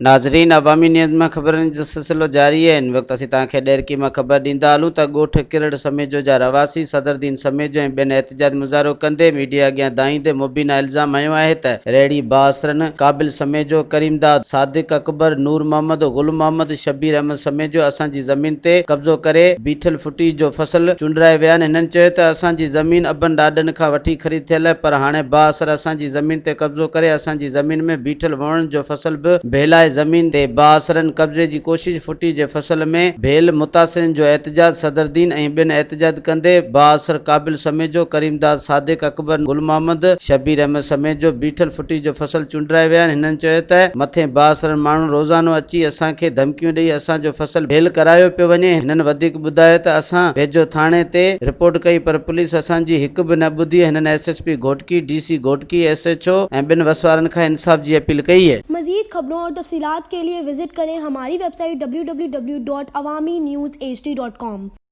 ناظرين عوامي نيوز مان خبرن جو سلسلو جاري آهي هن وقت اسين توهان کي ڏهرڪي مان خبر ڏيندا هلون ته ڳوٺ ڪرڙ سميجو جا رهواسي صدردين سميجو ۽ ٻين احتجاج مظاهرو ڪندي ميڊيا اڳيان دانهيندي مبينا الزام هنيو آهي ته ريڙهي بااثرن قابل سميجو، ڪريم داد، صادق اڪبر، نور محمد، گل محمد، شبير احمد سميجو اسان جي زمين تي قبضو ڪري بيٺل ڦٽي جو فصل چونڊرائي ويا آهن هنن چيو ته اسان جي زمين ابن ڏاڏن کان وٺي خريد ٿيل آهي پر هاڻي بااثر اسان جي زمين تي قبضو ڪري اسان جي زمين ۾ بيٺل ووڻن جو فصل به ڀيلائي زمين تي بااثرن قبضي جي ڪوشش ڦٽي جي فصل ۾ ڀيل متاثرين جو احتجاج صدردين ۽ ٻين احتجاج ڪندي بااثر قابل سميجو، ڪريم داد صادق اڪبر گل محمد، شبير احمد سميجو بيٺل ڦٽي جو فصل چونڊرائي ويا آهن هنن چيو ته مٿين بااثرن ماڻهن روزانو اچي اسان کي ڌمڪيون ڏئي اسان جو فصل ڀيل ڪرايو پيو وڃي هنن وڌيڪ ٻڌايو ته اسان ويجهو ٿاڻي تي رپورٽ ڪئي پر پوليس اسان جي هڪ به نه ٻڌي هنن S S P Ghotki, D C Ghotki, S H O ۽ ٻين وسوارن کان انصاف جي اپيل ڪئي. مزيد خبرون اور تفصيلات کے لئے وزٽ ڪرين ھماري web site www.awamiNewsHD.com.